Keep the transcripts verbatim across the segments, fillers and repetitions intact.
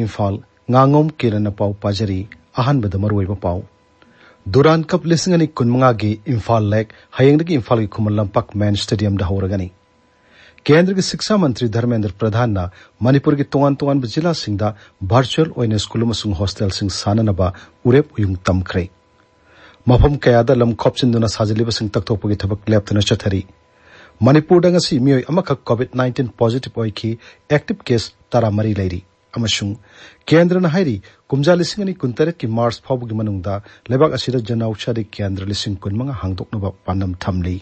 ꯏꯝꯐꯥꯜ꯫ ꯉꯥꯉꯣꯝ ꯀꯤꯔꯟꯅ ꯄꯥꯎ ꯄꯥꯖꯔꯤ꯫ ꯑꯍꯥꯟꯕꯗ ꯃꯔꯨꯑꯣꯏꯕ ꯄꯥꯎ꯫ ꯗꯨꯔꯥꯟ ꯀꯞ ꯂꯤꯁꯤꯡ ꯑꯅꯤ ꯀꯨꯟꯃꯉꯥꯒꯤ ꯏꯝꯐꯥꯜ ꯂꯦꯛ ꯍꯌꯦꯡꯗꯒꯤ ꯏꯝꯐꯥꯜꯒꯤ ꯈꯨꯃꯟ ꯂꯝꯄꯥꯛ ꯃꯦꯟ ꯁ꯭ꯇꯦꯗꯤꯌꯝꯗ ꯍꯧꯔꯒꯅꯤ꯫ ꯀꯦꯟꯗ꯭ꯔꯒꯤ ꯁꯤꯛꯁꯥ ꯃꯟꯇ꯭ꯔꯤ ꯙꯔꯃꯦꯟꯗ꯭ꯔ ꯄ꯭ꯔꯙꯥꯟꯅ ꯃꯅꯤꯄꯨꯔꯒꯤ ꯇꯣꯉꯥꯟ ꯇꯣꯉꯥꯟꯕ ꯖꯤꯂꯥꯁꯤꯡꯗ ꯚꯔꯆꯨꯑꯦꯜ ꯑꯣꯏꯅ ꯁ꯭ꯀꯨꯜ ꯑꯃꯁꯨꯡ ꯍꯣꯁꯇꯦꯜꯁꯤꯡ ꯁꯥꯅꯅꯕ ꯎꯔꯦꯞ ꯎꯌꯨꯡ ꯇꯝꯈ꯭ꯔꯦ꯫ ꯃꯐꯝ ꯀꯌꯥꯗ ꯂꯝ ꯈꯣꯞꯆꯤꯟꯗꯨꯅ ꯁꯥꯖꯤꯜꯂꯤꯕꯁꯤꯡ ꯇꯛꯊꯣꯛꯄꯒꯤ ꯊꯕꯛ ꯂꯦꯞꯇꯅ ꯆꯠꯊꯔꯤ꯫ ꯃꯅꯤꯄꯨꯔꯗ ꯉꯁꯤ ꯃꯤꯑꯣꯏ ꯑꯃꯈꯛ ꯀꯣꯚꯤꯗ ꯅꯥꯏꯟꯇꯤꯟ ꯄꯣꯖꯤꯇꯤꯚ ꯑꯣꯏꯈꯤ꯫ ꯑꯦꯛꯇꯤꯚ ꯀꯦꯁ ꯇꯔꯥꯃꯔꯤ ꯂꯩꯔꯤ꯫ ꯑꯃꯁꯨꯡ ꯀꯦꯟꯗ꯭ꯔꯅ ꯍꯥꯏꯔꯤ, ꯀꯨꯝꯖꯥ ꯂꯤꯁꯤꯡ ꯑꯅꯤ ꯀꯨꯟꯇꯔꯦꯠꯀꯤ ꯃꯥꯔꯆ ꯐꯥꯎꯕꯒꯤ ꯃꯅꯨꯡꯗ ꯂꯩꯕꯥꯛ ꯑꯁꯤꯗ ꯖꯟ ꯑꯧꯁꯥꯙꯤ ꯀꯦꯟꯗ꯭ꯔ ꯂꯤꯁꯤꯡ ꯀꯨꯟꯃꯉꯥ ꯍꯥꯡꯗꯣꯛꯅꯕ ꯄꯥꯟꯗꯝ ꯊꯝꯂꯤ꯫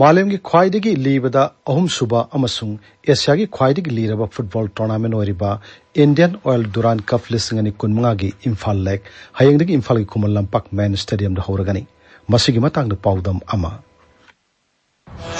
ꯃꯥꯂꯦꯝꯒꯤ ꯈ꯭ꯋꯥꯏꯗꯒꯤ ꯂꯤꯕꯗ ꯑꯍꯨꯝꯁꯨꯕ ꯑꯃꯁꯨꯡ ꯑꯦꯁꯤꯌꯥꯒꯤ ꯈ꯭ꯋꯥꯏꯗꯒꯤ ꯂꯤꯔꯕ ꯐꯨꯠꯕꯣꯜ ꯇꯣꯔꯅꯥꯃꯦꯟ ꯑꯣꯏꯔꯤꯕ ꯏꯟꯗꯤꯌꯟ ꯑꯣꯏꯜ ꯗꯨꯔꯥꯟ ꯀꯞ ꯂꯤꯁꯤꯡ ꯑꯅꯤ ꯀꯨꯟꯃꯉꯥꯒꯤ ꯏꯝꯐꯥꯜ ꯂꯦꯛ ꯍꯌꯦꯡꯗꯒꯤ ꯏꯝꯐꯥꯜꯒꯤ ꯈꯨꯃꯟ ꯂꯝꯄꯥꯛ ꯃꯦꯟ ꯁ꯭ꯇꯦꯗꯤꯌꯝꯗ ꯍꯧꯔꯒꯅꯤ꯫ ꯃꯁꯤꯒꯤ ꯃꯇꯥꯡꯗ ꯄꯥꯎꯗꯝ ꯑꯃ꯫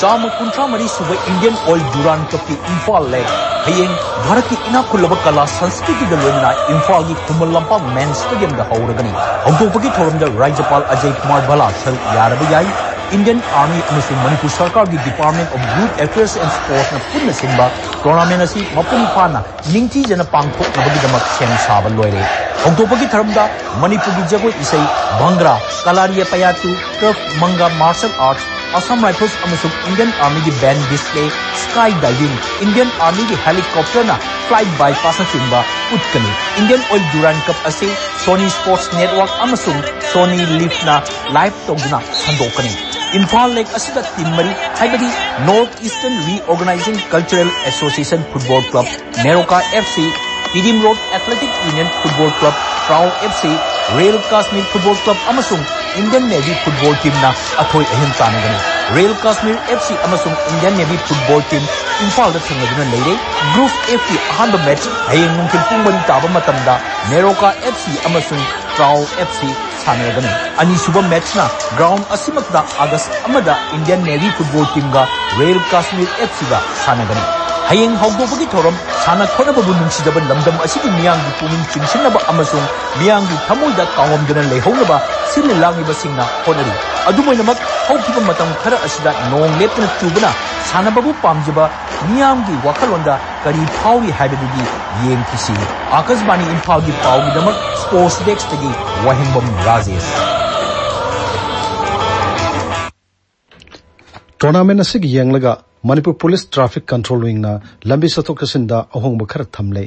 ꯆꯥꯝꯃ ꯀꯨꯟꯊ꯭ꯔꯥ ꯃꯔꯤ ꯁꯨꯕ ꯏꯟꯗꯤꯌꯟ ꯑꯣꯏꯜ ꯗꯨꯔꯥꯟ ꯀꯞꯀꯤ ꯏꯝꯐꯥꯜ ꯂꯦꯛ ꯍꯌꯦꯡ ꯚꯥꯔꯠꯀꯤ ꯏꯅꯥꯛ ꯈꯨꯜꯂꯕ ꯀꯂꯥ ꯁꯪꯁꯀ꯭ꯔꯤꯇꯤꯒ ꯂꯣꯏꯅꯅ ꯏꯝꯐꯥꯜꯒꯤ ꯈꯨꯃꯟ ꯂꯝꯄꯥꯛ ꯃꯦꯟ ꯁ꯭ꯇꯦꯗꯤꯌꯝꯗ ꯍꯧꯔꯒꯅꯤ꯫ ꯍꯧꯗꯣꯛꯄꯒꯤ ꯊꯧꯔꯝꯗ ꯔꯥꯖ꯭ꯌꯄꯥꯜ ꯑꯖꯌ ꯀꯨꯃꯥꯔ ꯚꯜꯂꯥ ꯁꯔꯨꯛ ꯌꯥꯔꯕ ꯌꯥꯏ꯫ ꯏꯟꯗꯤꯌꯟ ꯑꯥꯔꯃꯤ ꯑꯃꯁꯨꯡ ꯃꯅꯤꯄꯨꯔ ꯁꯔꯀꯥꯔꯒꯤ department of youth affairs and ꯁ꯭ꯄꯣꯔꯠꯁꯅ ꯄꯨꯟꯅ ꯁꯤꯟꯕ ꯇꯣꯔꯅꯥꯃꯦꯟ ꯑꯁꯤ ꯃꯄꯨꯡ ꯐꯥꯅ ꯅꯤꯡꯊꯤꯖꯅ ꯄꯥꯡꯊꯣꯛꯅꯕꯒꯤꯗꯃꯛ ꯁꯦꯝ ꯁꯥꯕ ꯂꯣꯏꯔꯦ꯫ ꯍꯧꯗꯣꯛꯄꯒꯤ ꯊꯧꯔꯝꯗ ꯃꯅꯤꯄꯨꯔꯒꯤ ꯖꯒꯣꯏ ꯏꯁꯩ bhangra, Kalaripayattu, Krav Maga martial arts, Assam Rifles ꯑꯃꯁꯨꯡ ꯏꯟꯗꯤꯌꯟ ꯑꯥꯔꯃꯤꯒꯤ band display, sky diving, Indian ꯑꯥꯔꯃꯤꯒꯤ ꯍꯦꯂꯤꯀꯣꯞꯇꯔꯅ ꯐ꯭ꯂꯥꯏꯠ ꯕꯥꯏ ꯄꯥꯁꯅꯆꯤꯡꯕ ꯎꯠꯀꯅꯤ꯫ ꯏꯟꯗꯤꯌꯟ ꯑꯣꯏꯜ ꯗꯨꯔꯥꯟ ꯀꯞ ꯑꯁꯤ ꯁꯣꯅꯤ ꯁ꯭ꯄꯣꯔꯠꯁ ꯅꯦꯠꯋꯥꯔꯛ ꯑꯃꯁꯨꯡ ꯁꯣꯅꯤ ꯂꯤꯚꯅ ꯂꯥꯏꯚ ꯇꯧꯗꯨꯅ ꯁꯟꯗꯣꯛꯀꯅꯤ꯫ ꯏꯝꯐꯥꯜ ꯂꯦꯛ ꯑꯁꯤꯗ ꯇꯤꯝ ꯃꯔꯤ, ꯍꯥꯏꯕꯗꯤ North Eastern Reorganizing Cultural Association Football Club, NEROCA F C, Tiddim Road Athletic Union Football Club, TRAU F C, Royal Kashmir Football club ꯑꯃꯁꯨꯡ ꯏꯟꯗꯤꯌꯟ ꯅꯦꯚꯤ ꯐꯨꯠꯕꯣꯜ ꯇꯤꯝꯅ ꯑꯊꯣꯏ ꯑꯍꯦꯟ ꯇꯥꯟꯅꯒꯅꯤ꯫ ꯔꯣꯌꯦꯜ ꯀꯥꯁꯃꯤꯔ ꯑꯦꯐ ꯁꯤ ꯑꯃꯁꯨꯡ ꯏꯟꯗꯤꯌꯟ ꯅꯦꯚꯤ ꯐꯨꯠꯕꯣꯜ ꯇꯤꯝ ꯏꯝꯐꯥꯜꯗ ꯊꯦꯡꯅꯗꯨꯅ ꯂꯩꯔꯦ꯫ Group ꯑꯦꯐꯀꯤ ꯑꯍꯥꯟꯕ match ꯍꯌꯦꯡ ꯅꯨꯡꯊꯤꯜ ꯄꯨꯡ ꯃꯔꯤ ꯇꯥꯕ ꯃꯇꯝꯗ ꯅꯦꯔꯣꯀꯥ ꯑꯦꯐ ꯁꯤ ꯑꯃꯁꯨꯡ ꯇ꯭ꯔꯥꯎ ꯑꯦꯐ ꯁꯤ ꯁꯥꯟꯅꯔꯒꯅꯤ꯫ ꯑꯅꯤꯁꯨꯕ ꯃꯦꯆꯅ ꯒ꯭ꯔꯥꯎꯟ ꯑꯁꯤꯃꯛꯇ ꯑꯥꯒꯁ ꯑꯃꯗ ꯏꯟꯗꯤꯌꯟ ꯅꯦꯚꯤ ꯐꯨꯠꯕꯣꯜ ꯇꯤꯝꯒ ꯔꯣꯌꯦꯜ ꯀꯥꯁꯃꯤꯔ ꯑꯦꯐ ꯁꯤꯒ ꯁꯥꯟꯅꯒꯅꯤ꯫ ꯍꯌꯦꯡ ꯍꯧꯗꯣꯛꯄꯒꯤ ꯊꯧꯔꯝ ꯁꯥꯟꯅ ꯈꯣꯠꯅꯕꯕꯨ ꯅꯨꯡꯁꯤꯖꯕ ꯂꯝꯗꯝ ꯑꯁꯤꯒꯤ ꯃꯤꯌꯥꯝꯒꯤ ꯄꯨꯛꯅꯤꯡ ꯆꯤꯡꯁꯤꯟꯅꯕ ꯑꯃꯁꯨꯡ ꯃꯤꯌꯥꯝꯒꯤ ꯊꯃꯣꯏꯗ ꯀꯥꯎꯉꯝꯗꯅ ꯂꯩꯍꯧꯅꯕ ꯁꯤꯜꯂꯤ ꯂꯥꯡꯂꯤꯕꯁꯤꯡꯅ ꯍꯣꯠꯅꯔꯤ꯫ ꯑꯗꯨꯝ ꯑꯣꯏꯅꯃꯛ, ꯍꯧꯈꯤꯕ ꯃꯇꯝ ꯈꯔ ꯑꯁꯤꯗ ꯅꯣꯡ ꯂꯦꯞꯇꯅ ꯆꯨꯕꯅ ꯁꯥꯟꯅꯕꯕꯨ ꯄꯥꯝꯖꯕ ꯃꯤꯌꯥꯝꯒꯤ ꯋꯥꯈꯜꯂꯣꯟꯗ ꯀꯔꯤ ꯐꯥꯎꯔꯤ ꯍꯥꯏꯕꯗꯨꯗꯤ ꯌꯦꯡꯈꯤꯁꯤ꯫ ꯑꯥꯀꯥꯁꯕꯥꯅꯤ ꯏꯝꯐꯥꯜꯒꯤ ꯄꯥꯎꯒꯤꯗꯃꯛ ꯁ꯭ꯄꯣꯔꯠꯁ ꯗꯦꯁ꯭ꯛꯇꯒꯤ ꯋꯥꯍꯦꯡꯕꯝ ꯔꯥꯖꯦꯁ꯫ ꯇꯣꯔꯅꯥꯃꯦꯟ ꯑꯁꯤꯒꯤ ꯌꯦꯡꯂꯒ ꯃꯅꯤꯄꯨꯔ ꯄꯨꯂꯤꯁ ꯇ꯭ꯔꯥꯐꯤꯛ ꯀꯟꯇ꯭ꯔꯣꯜ ꯋꯤꯡꯅ ꯂꯝꯕꯤ ꯆꯠꯊꯣꯛ ꯆꯠꯁꯤꯟꯗ ꯑꯍꯣꯡꯕ ꯈꯔ ꯊꯝꯂꯦ꯫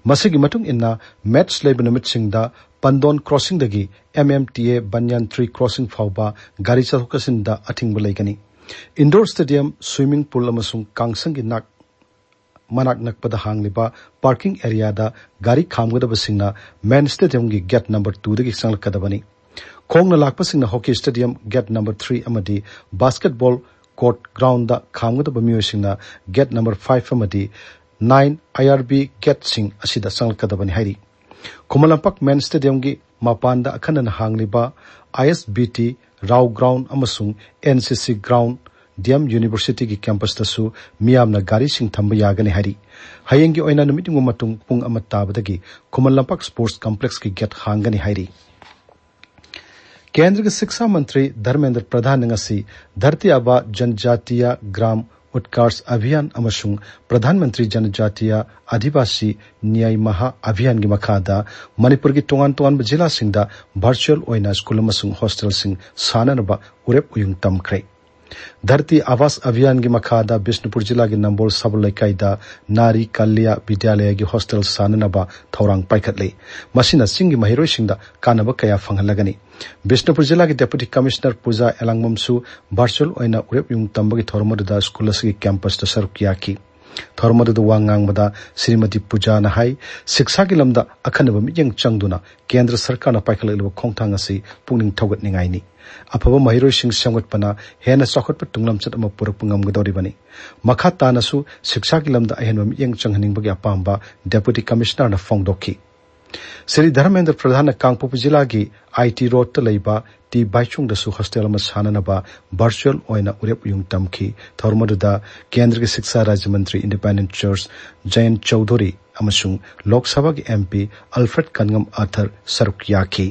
ꯃꯁꯤꯒꯤ ꯃꯇꯨꯡ ꯏꯟꯅ, ꯃꯦꯠꯆ ꯂꯩꯕ ꯅꯨꯃꯤꯠꯁꯤꯡꯗ ꯄꯟꯗꯣꯟ ꯀ꯭ꯔꯣꯁꯤꯡꯗꯒꯤ M M T A banyan tree crossing ꯐꯥꯎꯕ ꯒꯥꯔꯤ ꯆꯠꯊꯣꯛ ꯆꯠꯁꯤꯟꯗ ꯑꯊꯤꯡꯕ ꯂꯩꯒꯅꯤ꯫ ꯏꯟꯗꯣꯔ ꯁ꯭ꯇꯦꯗꯤꯌꯝ, ꯁ꯭ꯋꯤꯃꯤꯡ ꯄꯨꯜ ꯑꯃꯁꯨꯡ ꯀꯥꯡꯁꯪꯒꯤ ꯅꯥꯛ ꯃꯅꯥꯛ ꯅꯛꯄꯗ ꯍꯥꯡꯂꯤꯕ ꯄꯥꯔꯀꯤꯡ ꯑꯦꯔꯤꯌꯥꯗ ꯒꯥꯔꯤ ꯈꯥꯝꯒꯗꯕꯁꯤꯡꯅ ꯃꯦꯟ ꯁ꯭ꯇꯦꯗꯤꯌꯝꯒꯤ ꯒꯦꯠ ꯅꯝꯕꯔ ꯇꯨꯗꯒꯤ ꯆꯪꯂꯛꯀꯗꯕꯅꯤ꯫ ꯈꯣꯡꯅ ꯂꯥꯛꯄꯁꯤꯡꯅ hockey stadium gate number three ꯑꯃꯗꯤ ꯕꯥꯁꯀꯦꯠꯕꯣꯜ ꯀꯣꯔꯠ ꯒ꯭ꯔꯥꯎꯟꯗ ꯈꯥꯝꯒꯗꯕ ꯃꯤꯑꯣꯏꯁꯤꯡꯅ ꯒꯦꯠ ꯅꯝꯕꯔ ꯐꯥꯏꯚ ꯑꯃꯗꯤ ꯅꯥꯏꯟ ꯑꯥꯏ ꯑꯥꯔ ꯕꯤ ꯒꯦꯠꯁꯤꯡ ꯑꯁꯤꯗ ꯆꯪꯂꯛꯀꯗꯕꯅꯤ ꯍꯥꯏꯔꯤ꯫ ꯈꯨꯃꯟ ꯂꯝꯄꯥꯛ ꯃꯦꯟ ꯁ꯭ꯇꯦꯗꯤꯌꯝꯒꯤ ꯃꯄꯥꯟꯗ ꯑꯈꯟꯅꯅ ꯍꯥꯡꯂꯤꯕ I S B T, Rao ground ꯑꯃꯁꯨꯡ N C C ground, D M ꯌꯨꯅꯤꯚꯔꯁꯤꯇꯤꯒꯤ ꯀꯦꯝꯄꯁꯇꯁꯨ ꯃꯤꯌꯥꯝꯅ ꯒꯥꯔꯤꯁꯤꯡ ꯊꯝꯕ ꯌꯥꯒꯅꯤ ꯍꯥꯏꯔꯤ꯫ ꯍꯌꯦꯡꯒꯤ ꯑꯣꯏꯅ ꯅꯨꯃꯤꯠ ꯌꯨꯡꯕ ꯃꯇꯨꯡ ꯄꯨꯡ ꯑꯃ ꯇꯥꯕꯗꯒꯤ ꯈꯨꯃꯟ ꯂꯝꯄꯥꯛ ꯁ꯭ꯄꯣꯔꯠꯁ ꯀꯝꯄ꯭ꯂꯦꯛꯁꯀꯤ ꯒꯦꯠ ꯍꯥꯡꯒꯅꯤ ꯍꯥꯏꯔꯤ꯫ ꯀꯦꯟꯗ꯭ꯔꯒꯤ ꯁꯤꯛꯁꯥ ꯃꯟꯇ꯭ꯔꯤ ꯙꯔꯃꯦꯟꯗ꯭ꯔ ꯄ꯭ꯔꯙꯥꯟꯅ ꯉꯁꯤ ꯙꯔꯇꯤ ꯑꯥꯕꯥ ꯖꯟꯖꯥꯇꯤꯌꯥ ꯒ꯭ꯔꯥꯝ ꯎꯠꯀꯥꯔꯁ ꯑꯚꯤꯌꯥꯟ ꯑꯃꯁꯨꯡ ꯄ꯭ꯔꯙꯥꯟ ꯃꯟꯇ꯭ꯔꯤ ꯖꯟꯖꯥꯇꯤꯌꯥ ꯑꯥꯗꯤꯕꯥꯁꯤ ꯅ꯭ꯌꯥꯏ ꯃꯍꯥ ꯑꯚꯤꯌꯥꯟꯒꯤ ꯃꯈꯥꯗ ꯃꯅꯤꯄꯨꯔꯒꯤ ꯇꯣꯉꯥꯟ ꯇꯣꯉꯥꯟꯕ ꯖꯤꯂꯥꯁꯤꯡꯗ ꯚꯔꯆꯨꯑꯦꯜ ꯑꯣꯏꯅ ꯁ꯭ꯀꯨꯜ ꯑꯃꯁꯨꯡ ꯍꯣꯁꯇꯦꯜꯁꯤꯡ ꯁꯥꯅꯅꯕ ꯎꯔꯦꯞ ꯎꯌꯨꯡ ꯇꯝꯈ꯭ꯔꯦ꯫ ꯙꯔꯇꯤ ꯑꯥꯕꯥꯁ ꯑꯚꯤꯌꯥꯟꯒꯤ ꯃꯈꯥꯗ ꯕꯤꯁꯅꯨꯄꯨꯔ ꯖꯤꯂꯥꯒꯤ ꯅꯝꯕꯣꯜ ꯁꯕꯜ ꯂꯩꯀꯥꯏꯗ ꯅꯥꯔꯤ ꯀꯜꯌꯥ ꯕꯤꯗ꯭ꯌꯥꯂꯌꯒꯤ ꯍꯣꯁꯇꯦꯜ ꯁꯥꯅꯅꯕ ꯊꯧꯔꯥꯡ ꯄꯥꯏꯈꯠꯂꯤ꯫ ꯃꯁꯤꯅ ꯆꯤꯡꯒꯤ ꯃꯍꯩꯔꯣꯏꯁꯤꯡꯗ ꯀꯥꯟꯅꯕ ꯀꯌꯥ ꯐꯪꯍꯜꯂꯒꯅꯤ꯫ ꯕꯤꯁꯅꯨꯄꯨꯔ ꯖꯤꯂꯥꯒꯤ ꯗꯦꯄꯨꯇꯤ ꯀꯃꯤꯁꯅꯔ ꯄꯨꯖꯥ ꯑꯦꯂꯥꯡꯕꯝꯁꯨ ꯚꯔꯆꯨꯑꯦꯜ ꯑꯣꯏꯅ ꯎꯔꯦꯞ ꯌꯨꯡ ꯇꯝꯕꯒꯤ ꯊꯧꯔꯝ ꯑꯗꯨꯗ ꯁ꯭ꯀꯨꯜ ꯑꯁꯤꯒꯤ ꯀꯦꯝꯄꯁꯇ ꯁꯔꯨꯛ ꯌꯥꯈꯤ꯫ ꯊꯧꯔꯝ ꯑꯗꯨꯗ ꯋꯥ ꯉꯥꯡꯕꯗ ꯁ꯭ꯔꯤꯃꯇꯤ ꯄꯨꯖꯥꯅ ꯍꯥꯏ, ꯁꯤꯛꯁꯥꯒꯤ ꯂꯝꯗ ꯑꯈꯟꯅꯕ ꯃꯤꯠꯌꯦꯡ ꯆꯪꯗꯨꯅ ꯀꯦꯟꯗ꯭ꯔ ꯁꯔꯀꯥꯔꯅ ꯄꯥꯏꯈꯠꯂꯛꯂꯤꯕ ꯈꯣꯡꯊꯥꯡ ꯑꯁꯤ ꯄꯨꯛꯅꯤꯡ ꯊꯧꯒꯠꯅꯤꯡꯉꯥꯏꯅꯤ꯫ ꯑꯐꯕ ꯃꯍꯩꯔꯣꯏꯁꯤꯡ ꯁꯦꯝꯒꯠꯄꯅ ꯍꯦꯟꯅ ꯆꯥꯎꯈꯠꯄ ꯇꯨꯡꯂꯝꯆꯠ ꯑꯃ ꯄꯨꯔꯛꯄ ꯉꯝꯒꯗꯧꯔꯤꯕꯅꯤ꯫ ꯃꯈꯥ ꯇꯥꯅꯁꯨ ꯁꯤꯛꯁꯥꯒꯤ ꯂꯝꯗ ꯑꯍꯦꯟꯕ ꯃꯤꯠꯌꯦꯡ ꯆꯪꯍꯟꯅꯤꯡꯕꯒꯤ ꯑꯄꯥꯝꯕ ꯗꯦꯄꯨꯇꯤ ꯀꯃꯤꯁꯅꯔꯅ ꯐꯣꯡꯗꯣꯛꯈꯤ꯫ ꯁ꯭ꯔꯤ ꯙꯔꯃꯦꯟꯗ꯭ꯔ ꯄ꯭ꯔꯙꯥꯟꯅ ꯀꯥꯡꯄꯣꯛꯄꯤ ꯖꯤꯂꯥꯒꯤ ꯑꯥꯏ ꯇꯤ ꯔꯣꯗꯇ ꯂꯩꯕ ꯇꯤ ꯕꯥꯏꯆꯨꯡꯗꯁꯨ ꯍꯣꯁꯇꯦꯜ ꯑꯃ ꯁꯥꯅꯅꯕ ꯚꯔꯆꯨꯑꯦꯜ ꯑꯣꯏꯅ ꯎꯔꯦꯞ ꯎꯌꯨꯡ ꯇꯝꯈꯤ꯫ ꯊꯧꯔꯝ ꯑꯗꯨꯗ ꯀꯦꯟꯗ꯭ꯔꯒꯤ ꯁꯤꯛꯁꯥ ꯔꯥꯖ꯭ꯌ ꯃꯟꯇ꯭ꯔꯤ ꯏꯟꯗꯤꯄꯦꯟꯗꯦꯟ ꯖꯣꯔꯖ ꯖꯌꯟ ꯆꯧꯙꯨꯔꯤ ꯑꯃꯁꯨꯡ ꯂꯣꯛ ꯁꯚꯥꯒꯤ ꯑꯦꯝ ꯄꯤ ꯑꯜꯐ꯭ꯔꯦꯗ ꯀꯟꯉꯝ ꯑꯥꯊꯔ ꯁꯔꯨꯛ ꯌꯥꯈꯤ꯫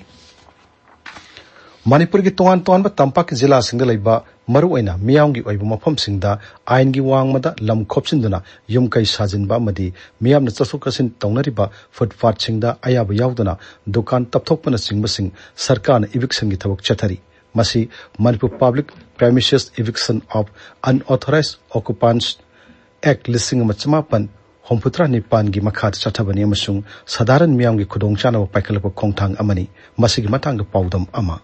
ꯃꯅꯤꯄꯨꯔꯒꯤ ꯇꯣꯉꯥꯟ ꯇꯣꯉꯥꯟꯕ ꯇꯝꯄꯥꯛꯀꯤ ꯖꯤꯂꯥꯁꯤꯡꯗ ꯂꯩꯕ ꯃꯔꯨꯑꯣꯏꯅ ꯃꯤꯌꯥꯝꯒꯤ ꯑꯣꯏꯕ ꯃꯐꯝꯁꯤꯡꯗ ꯑꯥꯏꯟꯒꯤ ꯋꯥꯡꯃꯗ ꯂꯝ ꯈꯣꯞꯆꯤꯟꯗꯨꯅ ꯌꯨꯝ ꯀꯩ ꯁꯥꯖꯤꯟꯕ ꯑꯃꯗꯤ ꯃꯤꯌꯥꯝꯅ ꯆꯠꯊꯣꯛ ꯆꯠꯁꯤꯟ ꯇꯧꯅꯔꯤꯕ ꯐꯨꯠꯄꯥꯠꯁꯤꯡꯗ ꯑꯌꯥꯕ ꯌꯥꯎꯗꯅ ꯗꯨꯀꯥꯟ ꯇꯞꯊꯣꯛꯄꯅꯆꯤꯡꯕꯁꯤꯡ ꯁꯔꯀꯥꯔꯅ ꯏꯚꯤꯛꯁꯟꯒꯤ ꯊꯕꯛ ꯆꯠꯊꯔꯤ꯫ ꯃꯁꯤ Manipur Public Premises Eviction of Unauthorized Occupants Act ꯂꯤꯁꯤꯡ ꯑꯃ ꯆꯃꯥꯄꯟ ꯍꯨꯝꯐꯨꯇꯔꯥ ꯅꯤꯄꯥꯟꯒꯤ ꯃꯈꯥꯗ ꯆꯠꯊꯕꯅꯤ ꯑꯃꯁꯨꯡ ꯁꯥꯙꯥꯔꯟ ꯃꯤꯌꯥꯝꯒꯤ ꯈꯨꯗꯣꯡꯆꯥꯅꯕ ꯄꯥꯏꯈꯠꯂꯛꯄ ꯈꯣꯡꯊꯥꯡ ꯑꯃꯅꯤ꯫ ꯃꯁꯤꯒꯤ ꯃꯇꯥꯡꯗ ꯄꯥꯎꯗꯝ ꯑꯃ꯫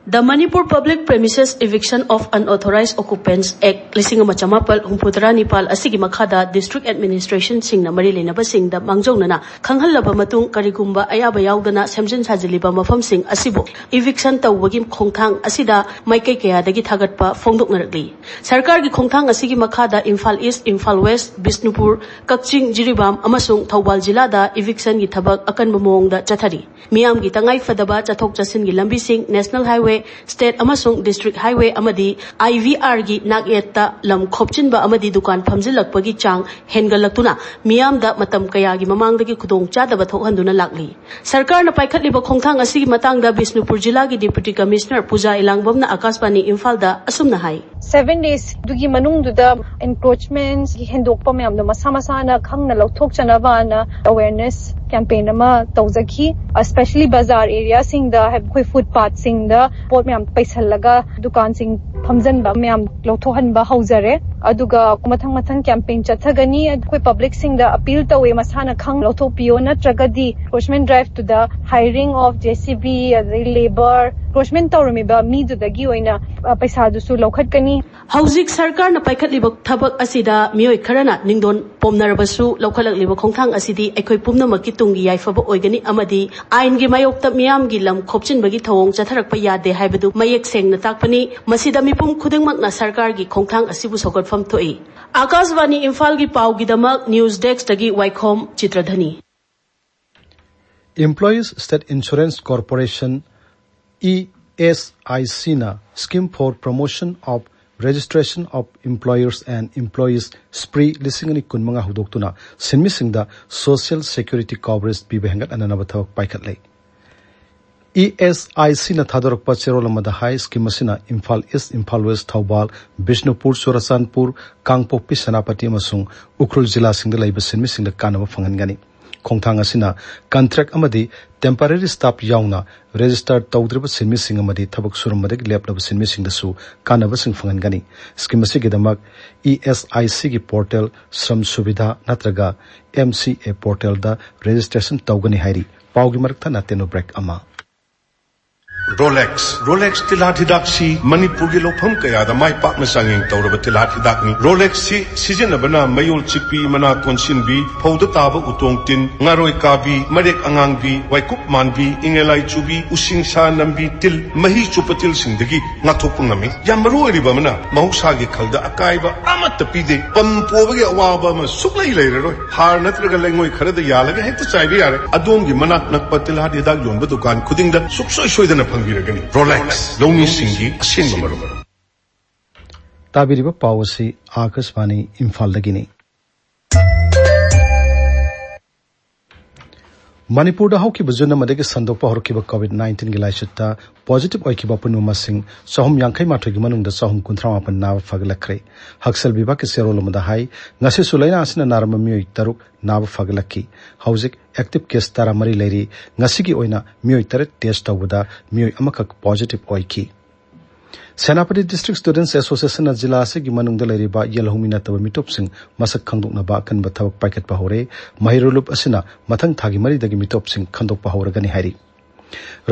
The Manipur Public Premises Eviction of Unauthorized Occupants Act ꯂꯤꯁꯤꯡ ꯑꯃ ꯆꯃꯥꯄꯜ ꯍꯨꯝꯐꯨꯇꯔꯥ ꯅꯤꯄꯥꯜ ꯑꯁꯤꯒꯤ ꯃꯈꯥꯗ district administrationꯁꯤꯡꯅ ꯃꯔꯤ ꯂꯩꯅꯕꯁꯤꯡꯗ ꯃꯥꯡꯖꯧꯅꯅ ꯈꯪꯍꯜꯂꯕ ꯃꯇꯨꯡ, ꯀꯔꯤꯒꯨꯝꯕ ꯑꯌꯥꯕ ꯌꯥꯎꯗꯅ ꯁꯦꯝꯖꯤꯟ ꯁꯥꯖꯤꯜꯂꯤꯕ ꯃꯐꯝꯁꯤꯡ ꯑꯁꯤꯕꯨ eviction ꯇꯧꯕꯒꯤ ꯈꯣꯡꯊꯥꯡ ꯑꯁꯤꯗ ꯃꯥꯏꯀꯩ ꯀꯌꯥꯗꯒꯤ ꯊꯥꯒꯠꯄ ꯐꯣꯡꯗꯣꯛꯅꯔꯛꯂꯤ꯫ ꯁꯔꯀꯥꯔꯒꯤ ꯈꯣꯡꯊꯥꯡ ꯑꯁꯤꯒꯤ ꯃꯈꯥꯗ ꯏꯝꯐꯥꯜ ꯏꯁ, ꯏꯝꯐꯥꯜ ꯋꯦꯁ, ꯕꯤꯁꯅꯨꯄꯨꯔ, ꯀꯛꯆꯤꯡ, ꯖꯤꯔꯤꯕꯥꯝ ꯑꯃꯁꯨꯡ ꯊꯧꯕꯥꯜ ꯖꯤꯂꯥꯗ evictionꯒꯤ ꯊꯕꯛ ꯑꯀꯟꯕ ꯃꯑꯣꯡꯗ ꯆꯠꯊꯔꯤ꯫ ꯃꯤꯌꯥꯝꯒꯤ ꯇꯉꯥꯏ ꯐꯗꯕ ꯆꯠꯊꯣꯛ ꯆꯠꯁꯤꯟꯒꯤ ꯂꯝꯕꯤꯁꯤꯡ, national highway, state ꯑꯃꯁꯨꯡ district highway ꯑꯃꯗꯤ IVRꯒꯤ ꯅꯥꯛꯌꯦꯠꯇ ꯂꯝ ꯈꯣꯞꯆꯤꯟꯕ ꯑꯃꯗꯤ ꯗꯨꯀꯥꯟ ꯐꯝꯖꯤꯜꯂꯛꯄꯒꯤ ꯆꯥꯡ ꯍꯦꯟꯒꯠꯂꯛꯇꯨꯅ ꯃꯤꯌꯥꯝꯗ ꯃꯇꯝ ꯀꯌꯥꯒꯤ ꯃꯃꯥꯡꯗꯒꯤ ꯈꯨꯗꯣꯡꯆꯥꯗꯕ ꯊꯣꯛꯍꯟꯗꯨꯅ ꯂꯥꯛꯂꯤ꯫ ꯁꯔꯀꯥꯔꯅ ꯄꯥꯏꯈꯠꯂꯤꯕ ꯈꯣꯡꯊꯥꯡ ꯑꯁꯤꯒꯤ ꯃꯇꯥꯡꯗ ꯕꯤꯁꯅꯨꯄꯨꯔ ꯖꯤꯂꯥꯒꯤ Deputy Commissioner ꯄꯨꯖꯥ ꯏꯂꯥꯡꯕꯝꯅ ꯑꯀꯥꯁꯕꯥꯅꯤ ꯏꯝꯐꯥꯜꯗ ꯑꯁꯨꯝꯅ ꯍꯥꯏ꯫ Seven days ꯑꯗꯨꯒꯤ ꯃꯅꯨꯡꯗꯨꯗ encroachment ꯍꯦꯟꯗꯣꯛꯄ ꯃꯌꯥꯝꯗꯣ ꯃꯁꯥ ꯃꯁꯥꯅ ꯈꯪꯅ ꯂꯧꯊꯣꯛꯆꯅꯕꯅ awareness campaign ꯑꯃ ꯇꯧꯖꯈꯤ꯫ Especially ꯕꯖꯥꯔ areaꯁꯤꯡꯗ, ꯑꯩꯈꯣꯏ footpathꯁꯤꯡꯗ ꯄꯣꯠ ꯃꯌꯥꯝ ꯄꯩꯁꯜꯂꯒ ꯗꯨꯀꯥꯟꯁꯤꯡ ꯐꯝꯖꯟꯕ ꯃꯌꯥꯝ ꯂꯧꯊꯣꯛꯍꯟꯕ ꯍꯧꯖꯔꯦ꯫ ꯑꯗꯨꯒ ꯃꯊꯪ ꯃꯊꯪ campaign ꯆꯠꯊꯒꯅꯤ꯫ ꯑꯩꯈꯣꯏ publicꯁꯤꯡꯗ appeal ꯇꯧꯋꯦ, ꯃꯁꯥꯅ ꯈꯪ ꯂꯧꯊꯣꯛꯄꯤꯌꯣ, ꯅꯠꯇ꯭ꯔꯒꯗꯤ encroachment driveꯇꯨꯗ hiring of JCB, ꯑꯗꯩ labour, encroachment ꯇꯧꯔꯝꯃꯤꯕ ꯃꯤꯗꯨꯗꯒꯤ ꯑꯣꯏꯅ, ꯑ, ꯄꯩꯁꯥꯗꯨꯁꯨ ꯂꯧꯈꯠꯀꯅꯤ꯫ ꯍꯧꯖꯤꯛ ꯁꯔꯀꯥꯔꯅ ꯄꯥꯏꯈꯠꯂꯤꯕ ꯊꯕꯛ ꯑꯁꯤꯗ ꯃꯤꯑꯣꯏ ꯈꯔꯅ ꯅꯤꯡꯗꯣꯟ ꯄꯣꯝꯅꯔꯕꯁꯨ, ꯂꯧꯈꯠꯂꯛꯂꯤꯕ ꯈꯣꯡꯊꯥꯡ ꯑꯁꯤꯗꯤ ꯑꯩꯈꯣꯏ ꯄꯨꯝꯅꯃꯛꯀꯤ ꯇꯨꯡꯒꯤ ꯌꯥꯏꯐꯕ ꯑꯣꯏꯒꯅꯤ ꯑꯃꯗꯤ ꯑꯥꯏꯟꯒꯤ ꯃꯥꯌꯣꯛꯇ ꯃꯤꯌꯥꯝꯒꯤ ꯂꯝ ꯈꯣꯞꯆꯤꯟꯕꯒꯤ ꯊꯧꯑꯣꯡ ꯆꯠꯊꯔꯛꯄ ꯌꯥꯗꯦ ꯍꯥꯏꯕꯗꯨ ꯃꯌꯦꯛ ꯁꯦꯡꯅ ꯇꯥꯛꯄꯅꯤ꯫ ꯃꯁꯤꯗ ꯃꯤꯄꯨꯝ ꯈꯨꯗꯤꯡꯃꯛꯅ ꯁꯔꯀꯥꯔꯒꯤ ꯈꯣꯡꯊꯥꯡ ꯑꯁꯤꯕꯨ ꯁꯧꯒꯠꯐꯝ ꯊꯣꯛꯏ꯫ ꯑꯀꯥꯁꯕꯥꯅꯤ ꯏꯝꯐꯥꯜꯒꯤ ꯄꯥꯎꯒꯤꯗꯃꯛ news deskꯇꯒꯤ ꯋꯥꯏꯈꯣꯝ ꯆꯤꯇ꯭ꯔꯙꯅꯤ꯫ Employees State Insurance Corporation E S I C ꯅ Scheme for Promotion of Registration of Employers and Employees, SPREE, ꯂꯤꯁꯤꯡ ꯑꯅꯤ ꯀꯨꯟꯃꯉꯥ ꯍꯧꯗꯣꯛꯇꯨꯅ ꯁꯤꯟꯃꯤꯁꯤꯡꯗ social security coverage ꯄꯤꯕ ꯍꯦꯟꯒꯠꯍꯟꯅꯕ ꯊꯕꯛ ꯄꯥꯏꯈꯠꯂꯦ꯫ E S I C ꯅ ꯊꯥꯗꯣꯔꯛꯄ ꯆꯦꯔꯣꯜ ꯑꯃꯗ ꯍꯥꯏ, ꯁ꯭ꯀꯤꯝ ꯑꯁꯤꯅ ꯏꯝꯐꯥꯜ ꯏꯁ, ꯏꯝꯐꯥꯜ ꯋꯦꯁ, ꯊꯧꯕꯥꯜ, ꯕꯤꯁꯅꯨꯄꯨꯔ, ꯆꯨꯔꯥꯆꯥꯟꯄꯨꯔ, ꯀꯥꯡꯄꯣꯛꯄꯤ, ꯁꯦꯅꯥꯄꯇꯤ ꯑꯃꯁꯨꯡ ꯎꯈ꯭ꯔꯨꯜ ꯖꯤꯂꯥꯁꯤꯡꯗ ꯂꯩꯕ ꯁꯤꯟꯃꯤꯁꯤꯡꯗ ꯀꯥꯟꯅꯕ ꯐꯪꯍꯟꯒꯅꯤ꯫ ꯈꯣꯡꯊꯥꯡ ꯑꯁꯤꯅ ꯀꯟꯇ꯭ꯔꯦꯛ ꯑꯃꯗꯤ temporary staff ꯌꯥꯎꯅ register ꯇꯧꯗ꯭ꯔꯤꯕ ꯁꯤꯟꯃꯤꯁꯤꯡ ꯑꯃꯗꯤ ꯊꯕꯛ ꯁꯨꯔꯝꯕꯗꯒꯤ ꯂꯦꯞꯂꯕ ꯁꯤꯟꯃꯤꯁꯤꯡꯗꯁꯨ ꯀꯥꯟꯅꯕꯁꯤꯡ ꯐꯪꯍꯟꯒꯅꯤ꯫ ꯁ꯭ꯀꯤꯝ ꯑꯁꯤꯒꯤꯗꯃꯛ E S I C ꯒꯤ portal Shram Subhidha ꯅꯠꯇ꯭ꯔꯒ M C A portal the registration ꯇꯧꯒꯅꯤ ꯍꯥꯏꯔꯤ꯫ ꯄꯥꯎꯒꯤ ꯃꯔꯛ ꯊꯠꯅ ꯇꯦꯅꯣ break ꯑꯃ꯫ ꯔꯣꯂꯦꯛꯁ꯫ ꯔꯣꯂꯦꯛꯁ ꯇꯤꯜꯍꯥꯠ ꯍꯤꯗꯥꯛꯁꯤ ꯃꯅꯤꯄꯨꯔꯒꯤ ꯂꯧꯐꯝ ꯀꯌꯥꯗ ꯃꯥꯏ ꯄꯥꯛꯅ ꯆꯥꯡꯌꯦꯡ ꯇꯧꯔꯕ ꯇꯤꯜꯍꯥꯠ ꯍꯤꯗꯥꯛꯅꯤ꯫ ꯔꯣꯂꯦꯛꯁꯁꯤ ꯁꯤꯖꯤꯟꯅꯕꯅ ꯃꯌꯣꯜ ꯆꯤꯛꯄꯤ, ꯃꯅꯥ ꯀꯣꯟꯁꯤꯟꯕꯤ, ꯐꯧꯗ ꯇꯥꯕ ꯎꯇꯣꯡ ꯇꯤꯟ, ꯉꯥꯔꯣꯏ ꯀꯥꯕꯤ, ꯃꯔꯦꯛ ꯑꯉꯥꯡꯕꯤ, ꯋꯥꯏꯀꯨꯞ ꯃꯥꯟꯕꯤ, ꯏꯉꯦꯂꯥꯏ ꯆꯨꯕꯤ, ꯎꯁꯤꯡꯁꯥ ꯅꯝꯕꯤ, ꯇꯤꯜ, ꯃꯍꯤ ꯆꯨꯞꯄ ꯇꯤꯜꯁꯤꯡꯗꯒꯤ ꯉꯥꯛꯊꯣꯛꯄ ꯉꯝꯃꯤ꯫ ꯌꯥꯝ ꯃꯔꯨ ꯑꯣꯏꯔꯤꯕ ꯑꯃꯅ, ꯃꯍꯧꯁꯥꯒꯤ ꯈꯜꯗ ꯑꯀꯥꯏꯕ ꯑꯃꯠꯇ ꯄꯤꯗꯦ꯫ ꯄꯝ ꯄꯣꯕꯒꯤ ꯑꯋꯥꯕ ꯑꯃ ꯁꯨꯛꯂꯩ ꯂꯩꯔꯔꯣꯏ꯫ ꯍꯥꯔ ꯅꯠꯇ꯭ꯔꯒ ꯂꯩꯉꯣꯏ ꯈꯔꯗ ꯌꯥꯜꯂꯒ ꯍꯦꯛꯇ ꯆꯥꯏꯕ ꯌꯥꯔꯦ꯫ ꯑꯗꯣꯝꯒꯤ ꯃꯅꯥꯛ ꯅꯛꯄ ꯇꯤꯜꯍꯥꯠ ꯍꯤꯗꯥꯛ ꯌꯣꯟꯕ ꯗꯨꯀꯥꯟ ꯈꯨꯗꯤꯡꯗ ꯁꯨꯛꯁꯣꯏ ꯁꯣꯏꯗꯅ ꯐꯪꯕꯤꯔꯒꯅꯤ꯫ ꯔꯣꯂꯦꯛꯁ, ꯂꯧꯃꯤꯁꯤꯡꯒꯤ ꯑꯁꯦꯡꯕ ꯃꯔꯨꯞ꯫ ꯇꯥꯕꯤꯔꯤꯕ ꯄꯥꯎ ꯑꯁꯤ ꯑꯥꯀꯥꯁꯕꯥꯅꯤ ꯏꯝꯐꯥꯜꯗꯒꯤꯅꯤ꯫ ꯃꯅꯤꯄꯨꯔꯗ ꯍꯧꯈꯤꯕ ꯖꯨꯟ ꯑꯃꯗꯒꯤ ꯁꯟꯗꯣꯛꯄ ꯍꯧꯔꯛꯈꯤꯕ COVID nineteen ꯒꯤ ꯂꯥꯏꯆꯠꯇ positive ꯑꯣꯏꯈꯤꯕ ꯑꯄꯨꯟꯕ ꯃꯁꯤꯡ ꯆꯍꯨꯝ ꯌꯥꯡꯈꯩ ꯃꯥꯊꯣꯏꯒꯤ ꯃꯅꯨꯡꯗ ꯆꯍꯨꯝ ꯀꯨꯟꯊ꯭ꯔꯥ ꯃꯥꯄꯟ ꯅꯥꯕ ꯐꯒꯠꯂꯛꯈ꯭ꯔꯦ꯫ ꯍꯛꯁꯦꯜ ꯕꯤꯚꯥꯒꯀꯤ ꯆꯦꯔꯣꯜ ꯑꯃꯗ ꯍꯥꯏ, ꯉꯁꯤꯁꯨ ꯂꯥꯏꯅꯥ ꯑꯁꯤꯅ ꯅꯥꯔꯝꯕ ꯃꯤꯑꯣꯏ ꯇꯔꯨꯛ ꯅꯥꯕ ꯐꯒꯠꯂꯛꯈꯤ꯫ ꯍꯧꯖꯤꯛ active case ꯇꯔꯥꯃꯔꯤ ꯂꯩꯔꯤ꯫ ꯉꯁꯤꯒꯤ ꯑꯣꯏꯅ ꯃꯤꯑꯣꯏ ꯇꯔꯦꯠ test ꯇꯧꯕꯗ ꯃꯤꯑꯣꯏ ꯑꯃꯈꯛ positive ꯑꯣꯏꯈꯤ꯫ ꯁꯦꯅꯥꯄꯇꯤ District Students Association ꯅ ꯖꯤꯂꯥ ꯑꯁꯤꯒꯤ ꯃꯅꯨꯡꯗ ꯂꯩꯔꯤꯕ ꯌꯦꯜꯍꯧꯃꯤ ꯅꯠꯇꯕ ꯃꯤꯇꯣꯞꯁꯤꯡ ꯃꯁꯛ ꯈꯪꯗꯣꯛꯅꯕ ꯑꯀꯟꯕ ꯊꯕꯛ ꯄꯥꯏꯈꯠꯄ ꯍꯧꯔꯦ꯫ ꯃꯍꯩꯔꯣꯏ ꯂꯨꯞ ꯑꯁꯤꯅ ꯃꯊꯪ ꯊꯥꯒꯤ ꯃꯔꯤꯗꯒꯤ ꯃꯤꯇꯣꯞꯁꯤꯡ ꯈꯪꯗꯣꯛꯄ ꯍꯧꯔꯒꯅꯤ ꯍꯥꯏꯔꯤ꯫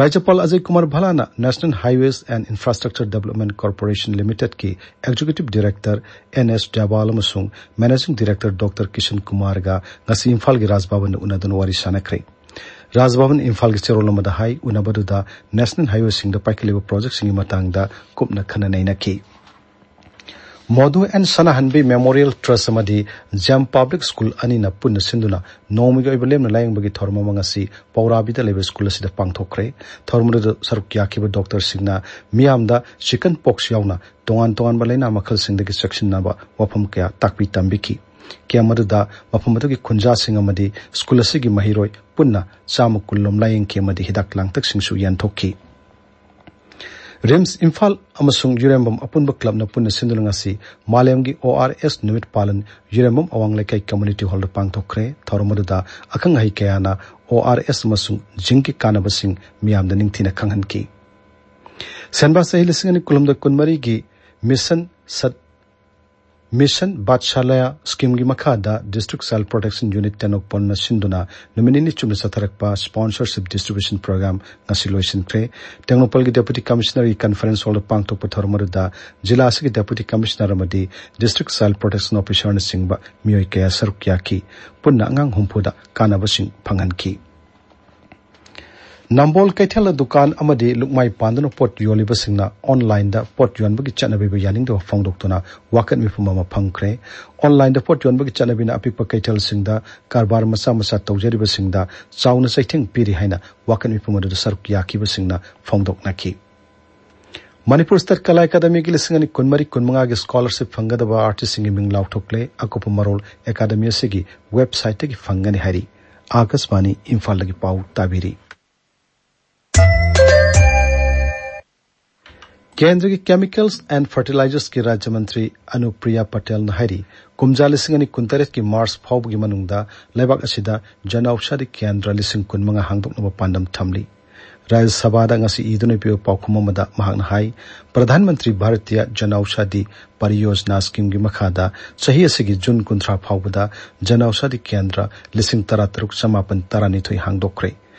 ꯔꯥꯖ꯭ꯌꯄꯥꯜ Ajay Kumar ꯚꯂꯥꯅ National Highways and Infrastructure Development Corporation Limited ꯀꯤ Executive Director N S ꯗꯦꯋꯥꯜ ꯑꯃꯁꯨꯡ Managing Director Doctor ꯀꯤꯁꯟ ꯀꯨꯃꯥꯔꯒ ꯉꯁꯤ ꯏꯝꯐꯥꯜꯒꯤ ꯔꯥꯖ ꯚꯕꯟꯗ ꯎꯅꯗꯨꯅ ꯋꯥꯔꯤ ꯁꯥꯟꯅꯈ꯭ꯔꯦ꯫ ꯔꯥꯖ ꯚꯕꯟ ꯏꯝꯐꯥꯜꯒꯤ ꯆꯦꯔꯣꯜ ꯑꯃꯗ ꯍꯥꯏ, ꯎꯅꯕꯗꯨꯗ National Highway ꯁꯤꯡꯗ ꯄꯥꯏꯈꯠꯂꯤꯕ project ꯁꯤꯡꯒꯤ ꯃꯇꯥꯡꯗ ꯀꯨꯞꯅ ꯈꯟꯅ ꯅꯩꯅꯈꯤ꯫ ꯃꯣꯗꯨ ꯑꯦꯟ ꯁꯅꯥꯍꯟꯕꯤ ꯃꯦꯃꯣꯔꯤꯌꯦꯜ ꯇ꯭ꯔꯁ ꯑꯃꯗꯤ ꯖꯦꯝ ꯄꯕ꯭ꯂꯤꯛ ꯁ꯭ꯀꯨꯜ ꯑꯅꯤꯅ ꯄꯨꯟꯅ ꯁꯤꯟꯗꯨꯅ ꯅꯣꯡꯃꯒꯤ ꯑꯣꯏꯕ ꯂꯦꯝꯅ ꯂꯥꯌꯦꯡꯕꯒꯤ ꯊꯧꯔꯝ ꯑꯃ ꯉꯁꯤ ꯄꯧꯔꯥꯕꯤꯗ ꯂꯩꯕ ꯁ꯭ꯀꯨꯜ ꯑꯁꯤꯗ ꯄꯥꯡꯊꯣꯛꯈ꯭ꯔꯦ꯫ ꯊꯧꯔꯝ ꯑꯗꯨꯗ ꯁꯔꯨꯛ ꯌꯥꯈꯤꯕ ꯗꯣꯛꯇꯔꯁꯤꯡꯅ ꯃꯤꯌꯥꯝꯗ ꯆꯤꯀꯟ ꯄꯣꯛꯁ ꯌꯥꯎꯅ ꯇꯣꯉꯥꯟ ꯇꯣꯉꯥꯟꯕ ꯂꯥꯏꯅꯥ ꯃꯈꯜꯁꯤꯡꯗꯒꯤ ꯆꯦꯛꯁꯤꯟꯅꯕ ꯋꯥꯐꯝ ꯀꯌꯥ ꯇꯥꯛꯄꯤ ꯇꯝꯕꯤꯈꯤ꯫ ꯀꯦꯝ ꯑꯗꯨꯗ ꯃꯐꯝ ꯑꯗꯨꯒꯤ ꯈꯨꯟꯖꯥꯁꯤꯡ ꯑꯃꯗꯤ ꯁ꯭ꯀꯨꯜ ꯑꯁꯤꯒꯤ ꯃꯍꯩꯔꯣꯏ ꯄꯨꯟꯅ ꯆꯥꯝꯃ ꯀꯨꯟ ꯂꯣꯝ ꯂꯥꯌꯦꯡꯈꯤ ꯑꯃꯗꯤ ꯍꯤꯗꯥꯛ ꯂꯥꯡꯊꯛꯁꯤꯡꯁꯨ ꯌꯦꯟꯊꯣꯛꯈꯤ꯫ ꯔꯤꯝꯁ ꯏꯝꯐꯥꯜ ꯑꯃꯁꯨꯡ ꯌꯨꯔꯦꯝꯕꯝ ꯑꯄꯨꯟꯕ ꯀ꯭ꯂꯕꯅ ꯄꯨꯟꯅ ꯁꯤꯟꯗꯨꯅ ꯉꯁꯤ ꯃꯥꯂꯦꯝꯒꯤ ꯑꯣ ꯑꯥꯔ ꯑꯦꯁ ꯅꯨꯃꯤꯠ ꯄꯥꯂꯟ ꯌꯨꯔꯦꯝꯕꯝ ꯑꯋꯥꯡ ꯂꯩꯀꯥꯏ ꯀꯝꯃ꯭ꯌꯨꯅꯤꯇꯤ ꯍꯣꯜꯗ ꯄꯥꯡꯊꯣꯛꯈ꯭ꯔꯦ꯫ ꯊꯧꯔꯝ ꯑꯗꯨꯗ ꯑꯈꯪ ꯑꯍꯩ ꯀꯌꯥꯅ ꯑꯣ ꯑꯥꯔ ꯑꯦꯁ ꯑꯃꯁꯨꯡ ꯖꯤꯡꯀꯤ ꯀꯥꯟꯅꯕꯁꯤꯡ ꯃꯤꯌꯥꯝꯗ ꯅꯤꯡꯊꯤꯅ ꯈꯪꯍꯟꯈꯤ꯫ ꯁꯦꯟꯕꯥ ꯆꯍꯤ ꯂꯤꯁꯤꯡ ꯑꯅꯤ ꯀꯨꯟꯍꯨꯝꯗꯣꯏ ꯀꯨꯟꯃꯔꯤꯒꯤ ꯃꯤꯁꯟ ꯁꯠ ꯃꯤꯁꯟ ꯕꯥꯠꯁꯥꯂꯌꯥ ꯁ꯭ꯀꯤꯝꯒꯤ ꯃꯈꯥꯗ ꯗꯤꯁꯇ꯭ꯔꯤꯛ ꯆꯥꯏꯜ ꯄ꯭ꯔꯣꯇꯦꯛꯁꯟ ꯌꯨꯅꯤꯠ ꯇꯦꯡꯅꯧꯄꯜꯅ ꯁꯤꯟꯗꯨꯅ ꯅꯨꯃꯤꯠ ꯅꯤꯅꯤ ꯆꯨꯞꯅ ꯆꯠꯊꯔꯛꯄ ꯁ꯭ꯄꯣꯟꯁꯔꯁꯤꯞ ꯗꯤꯁꯇ꯭ꯔꯤꯕ꯭ꯌꯨꯁꯟ ꯄ꯭ꯔꯣꯒ꯭ꯔꯥꯝ ꯉꯁꯤ ꯂꯣꯏꯁꯤꯟꯈ꯭ꯔꯦ꯫ ꯇꯦꯡꯅꯧꯄꯜꯒꯤ ꯗꯦꯄꯨꯇꯤ ꯀꯃꯤꯁꯅꯔꯒꯤ ꯀꯟꯐꯔꯦꯟꯁ ꯍꯣꯜꯗ ꯄꯥꯡꯊꯣꯛꯄ ꯊꯧꯔꯝ ꯑꯗꯨꯗ ꯖꯤꯂꯥ ꯑꯁꯤꯒꯤ ꯗꯦꯄꯨꯇꯤ ꯀꯃꯤꯁꯅꯔ ꯑꯃꯗꯤ ꯗꯤꯁꯇ꯭ꯔꯤꯛ ꯆꯥꯏꯜ ꯄ꯭ꯔꯣꯇꯦꯛꯁꯟ ꯑꯣꯐꯤꯁꯥꯔꯅꯆꯤꯡꯕ ꯃꯤꯑꯣꯏ ꯀꯌꯥ ꯁꯔꯨꯛ ꯌꯥꯈꯤ꯫ ꯄꯨꯟꯅ ꯑꯉꯥꯡ ꯍꯨꯝꯐꯨꯗ ꯀꯥꯟꯅꯕꯁꯤꯡ ꯐꯪꯍꯟꯈꯤ꯫ ꯅꯝꯕꯣꯜ ꯀꯩꯊꯦꯜꯗ ꯗꯨꯀꯥꯟ ꯑꯃꯗꯤ ꯂꯨꯛꯃꯥꯏ ꯄꯥꯟꯗꯨꯅ ꯄꯣꯠ ꯌꯣꯜꯂꯤꯕꯁꯤꯡꯅ ꯑꯣꯟꯂꯥꯏꯟꯗ ꯄꯣꯠ ꯌꯣꯟꯕꯒꯤ ꯆꯠꯅꯕꯤꯕꯨ ꯌꯥꯅꯤꯡꯗꯕ ꯐꯣꯡꯗꯣꯛꯇꯨꯅ ꯋꯥꯀꯠ ꯃꯤꯐꯝ ꯑꯃ ꯐꯪꯈ꯭ꯔꯦ꯫ ꯑꯣꯟꯂꯥꯏꯟꯗ ꯄꯣꯠ ꯌꯣꯟꯕꯒꯤ ꯆꯠꯅꯕꯤꯅ ꯑꯄꯤꯛꯄ ꯀꯩꯊꯦꯜꯁꯤꯡꯗ ꯀꯔꯕꯥꯔ ꯃꯆꯥ ꯃꯆꯥ ꯇꯧꯖꯔꯤꯕꯁꯤꯡꯗ ꯆꯥꯎꯅ ꯆꯩꯊꯦꯡ ꯄꯤꯔꯤ ꯍꯥꯏꯅ ꯋꯥꯀꯠ ꯃꯤꯐꯝ ꯑꯗꯨꯗ ꯁꯔꯨꯛ ꯌꯥꯈꯤꯕꯁꯤꯡꯅ ꯐꯣꯡꯗꯣꯛꯅꯈꯤ꯫ ꯃꯅꯤꯄꯨꯔ ꯁ꯭ꯇꯦꯠ ꯀꯂꯥ ꯑꯦꯀꯥꯗꯃꯤꯒꯤ ꯂꯤꯁꯤꯡ ꯑꯅꯤ ꯀꯨꯟꯃꯔꯤ ꯀꯨꯟꯃꯉꯥꯒꯤ ꯁ꯭ꯀꯣꯂꯔꯁꯤꯞ ꯐꯪꯒꯗꯕ ꯑꯥꯔꯇꯤꯁꯁꯤꯡꯒꯤ ꯃꯤꯡ ꯂꯥꯎꯊꯣꯛꯂꯦ꯫ ꯑꯀꯨꯞꯄ ꯃꯔꯣꯜ ꯑꯦꯀꯥꯗꯃꯤ ꯑꯁꯤꯒꯤ ꯋꯦꯕꯁꯥꯏꯠꯇꯒꯤ ꯐꯪꯒꯅꯤ ꯍꯥꯏꯔꯤ꯫ ꯑꯥꯀꯥꯁꯕꯥꯅꯤ ꯏꯝꯐꯥꯜꯗꯒꯤ ꯄꯥꯎ ꯇꯥꯕꯤꯔꯤ꯫ ꯀꯦꯟꯗ꯭ꯔꯒꯤ ꯀꯦꯃꯤꯀꯦꯜꯁ ꯑꯦꯟ ꯐꯔꯇꯤꯂꯥꯏꯖꯔꯁꯀꯤ ꯔꯥꯖ꯭ꯌ ꯃꯟꯇ꯭ꯔꯤ ꯑꯅꯨꯄ꯭ꯔꯤꯌꯥ ꯄꯇꯦꯜꯅ ꯍꯥꯏꯔꯤ, ꯀꯨꯝꯖꯥ ꯂꯤꯁꯤꯡ ꯑꯅꯤ ꯀꯨꯟꯇꯔꯦꯠꯀꯤ ꯃꯥꯔꯆ ꯐꯥꯎꯕꯒꯤ ꯃꯅꯨꯡꯗ ꯂꯩꯕꯥꯛ ꯑꯁꯤꯗ ꯖꯟ ꯑꯧꯁꯥꯗꯤ ꯀꯦꯟꯗ꯭ꯔ ꯂꯤꯁꯤꯡ ꯀꯨꯟꯃꯉꯥ ꯍꯥꯡꯗꯣꯛꯅꯕ ꯄꯥꯟꯗꯝ ꯊꯝꯂꯤ꯫ ꯔꯥꯖ꯭ꯌ ꯁꯚꯥꯗ ꯉꯁꯤ ꯏꯗꯨꯅ ꯄꯤꯕ ꯄꯥꯎꯈꯨꯝ ꯑꯃꯗ ꯃꯍꯥꯛꯅ ꯍꯥꯏ, ꯄ꯭ꯔꯙꯥꯟ ꯃꯟꯇ꯭ꯔꯤ ꯚꯥꯔꯇꯤꯌ ꯖꯟ ꯑꯧꯁꯥꯗꯤ ꯄꯔꯤꯌꯣꯖꯅꯥ ꯁ꯭ꯀꯤꯝꯒꯤ ꯃꯈꯥꯗ ꯆꯍꯤ ꯑꯁꯤꯒꯤ ꯖꯨꯟ ꯀꯨꯟꯊ꯭ꯔꯥ ꯐꯥꯎꯕꯗ ꯖꯟ ꯑꯧꯁꯥꯗꯤ ꯀꯦꯟꯗ꯭ꯔ ꯂꯤꯁꯤꯡ ꯇꯔꯥꯇꯔꯨꯛ ꯆꯃꯥꯄꯟ ꯇꯔꯥꯅꯤꯊꯣꯏ ꯍꯥꯡꯗꯣꯛꯈ꯭ꯔꯦ꯫